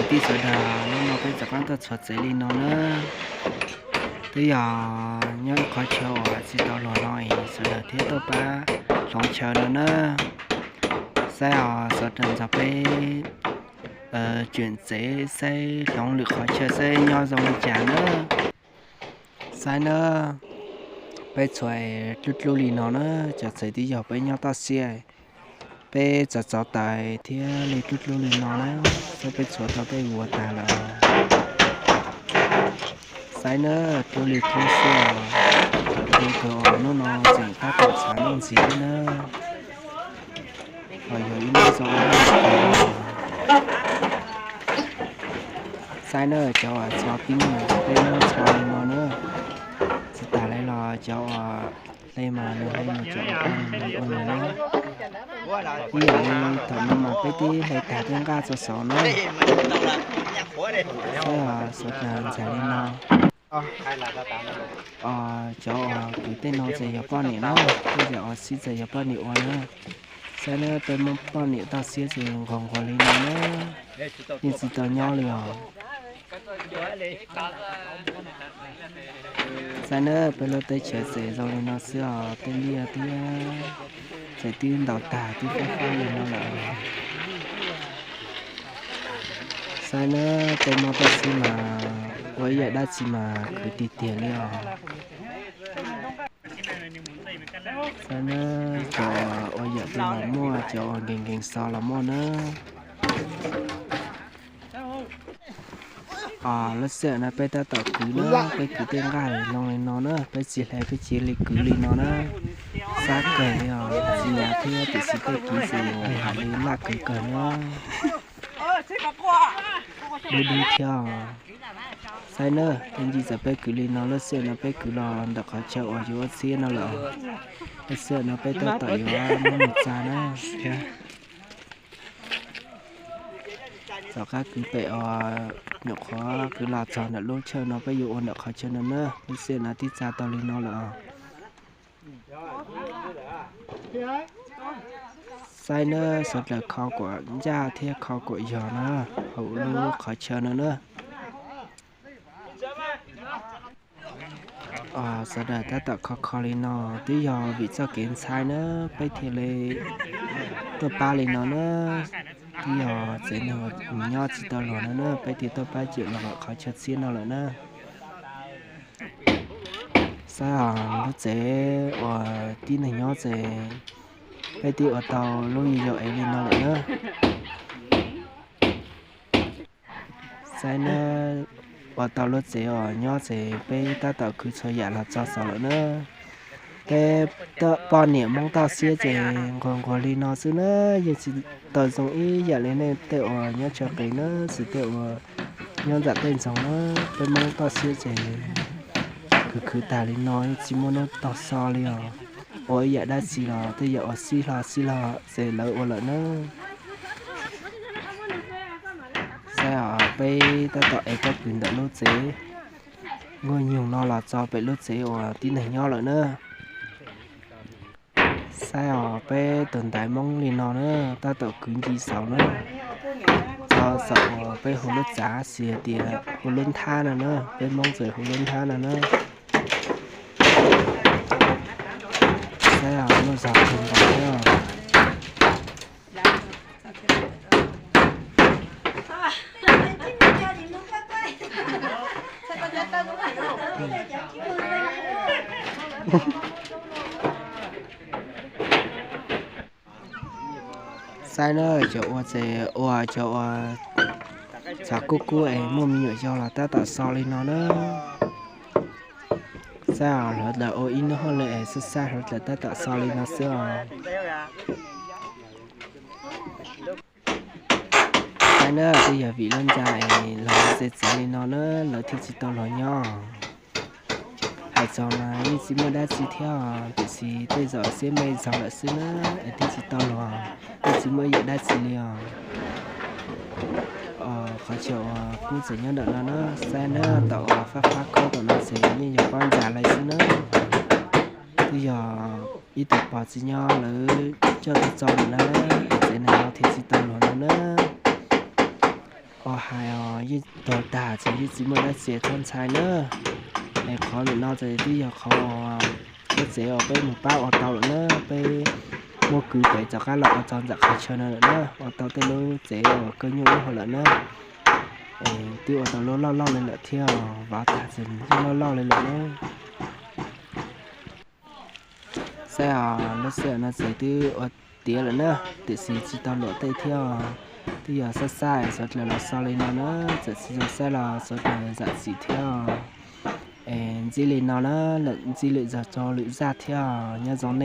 Tij sawv daws, hnub no peb rov qab tuaj txhuav tsev li no na. Twb yog nyob ib qhov chaw uas tsis tau luag no es sawv daws thiaj tuaj pab hloov chaw no na. Saib os, sawv daws nrog peb tseem tsev saib hloov lwm qhov chaw saib nyob zoo li cas na. Saib na, peb txhuav dlub dlub li no na, cov tsev twb yog peb nyob toj siab, peb txov txov taws thiab li dlub dlub li no na, saib peb txhuav tau tej vuas tag lawm. Saib na, dlub li dlub xwb os, dlub kawg os, hnub no tseem tab tom tshav ntuj ntxiv thiab na. Ho yog ib hnub zoo. Saib na, cov uas txho pib no, peb muab txho li no na, tsis tas li los cov uas hle mas nws hle mus cov ua nws na. Ib yam li thaum no mas peb twb hle tag tej nqaj txog saud na. Saib, sawv daws ntxhais li no. Cov uas kwv tej no ces yog poj niam na, tej yam uas xib ces yog poj niam ua na. Saib na, peb muab poj niam toj siab ces nquag nquag li no na, yeej tsis tau nyob li os. Saib na, peb lub teb chaws ces zoo li no xwb os, tej liaj thiab ces twb ntaus tag twb fab fab li no lawm. Saib na, tej muaj toj siab mas ua ib yam dab tsi mas khwv tiag tiag li os. Saib na, cov ua yam twg los muaj, cov uas nkees nkees xov los muaj na. Lub sij hawm no peb tab tom kwv na, peb kwv tej nqaj zoo li no na, peb tsis hle peb cia li kwv li no na. Sab kawg li os, tsis hnyav thiab tiam sis tej kwv ces hais li laj kwv kawg na. Dub dub thiab. Saib na, tej ncig txawm peb kwv li no, lub sij hawm no peb kwv los ntawm qhov chaw uas yuav ua txhiab no lawm. Lub sij hawm no peb tab tom yuav muab mus txav na. Tom qab kwv pem uas nyuam qhuav kwv los txog ntawm lub chaw no peb yuav ua ntawm qhov chaw no na, lub sij hawm no twb txav tau li no lawm. Saib na, sawv daws kho kuam ncaj thiab kho kuam yog na, hauv lub qhov chaw no na. Sawv daws tab tom kho kho li no, twb yog vim txoj kev ntshai na, peb thiaj li tuaj pab li no na. Twb yog tsev neeg nyob tsis tau luag no na, peb thiaj tuaj pab cem los qhov chaw txhiab no lawm na. Saib os, lub tsev uas tib neeg nyob ces peb twb ua tau lub yau ev li no lawm na. Saib na, ua tau lub tsev uas nyob ces peb tab tom kwv txhua yam los txog xaus lawm na. Peb poj niam Hmoob toj siab ces nquag nquag li no xwb na, yeej tsis tau zoo ib yam li nej tej uas nyob tsawv qees na, xws tej uas nyob nram tej ntxoog na. Peb Hmoob toj siab ces khwv khwv tag li no yeej tsis muaj hnub tau so li os. Ua ib yam dab tsi los tej yam uas sib hlo sib hlo ces lawv ua lawm na. Saib os, peb tab tom ev pob kws ntawm lub tsev nkuaj nyuj no los txog pem lub tsev uas tib neeg nyob lawm na. Saib os, peb tus ntaiv Hmoob li no na, tab tom kwv nce xaus na, txog xaum uas peb hu lub txav, xws hais tias hu lub nthab no na, peb Hmoob txawm hu lub nthab no na. Saib os, muaj zog kawg nkaus thiab. Saib na, cov ua ces ua cov uas txhav kub kub es muaj me nyuam yaus los tab tom so li no na. Saib os, hluav taws ua ib hnub hauj lwm es xab xab hluav taws tab tom so li no xwb os. Saib na, twb yog vim lub ntxa es los txev txev li no na, lawv thiaj tsis tau los nyob. Hais txog mas yeej tsis muaj dab tsi thiab, tiam sis tej zaum xiab me zog lawm xwb na, es thiaj tsis tau los, yeej tsis muaj ib yam dab tsi li os. Qhov chaw uas kub txawm nyob ntawm no na, saib na, tom uas fab fab khaub tom no ces yeej yog pob ntsa lawm xwb na. Twb yog ib tug pog txiv nyob lawv coj tuaj txo lawm na, es tsev neeg no thiaj tsis tau los no na. Os, hais os yeej tuag tag ces yeej tsis muaj dab tsi txhob ntshai na. Es qhov ntawm no ces twb yog qhov lub tsev uas peb mus pab ua tau lawm na, peb muab kwv pem rov qab los ua txog ntawm qhov chaw no lawm na, ua tau tej lub tsev uas kawg nyuaj lub hauv lawm na. Es twb ua tau lub loj loj li lawm thiab, vov tag ces lub loj loj li lawm na. Saib os, lub sij hawm no ces twb ua tiav lawm na, tiam sis tsis tau luam tej thiab. Twb yog xab xab sawv daws los so li no na, txawm tsis zoo saib los sawv daws zam txim thiab. Es ntsib li no na, lawm ntsib lwm zaug rau lwm zaj thiab, nyob zoo nej.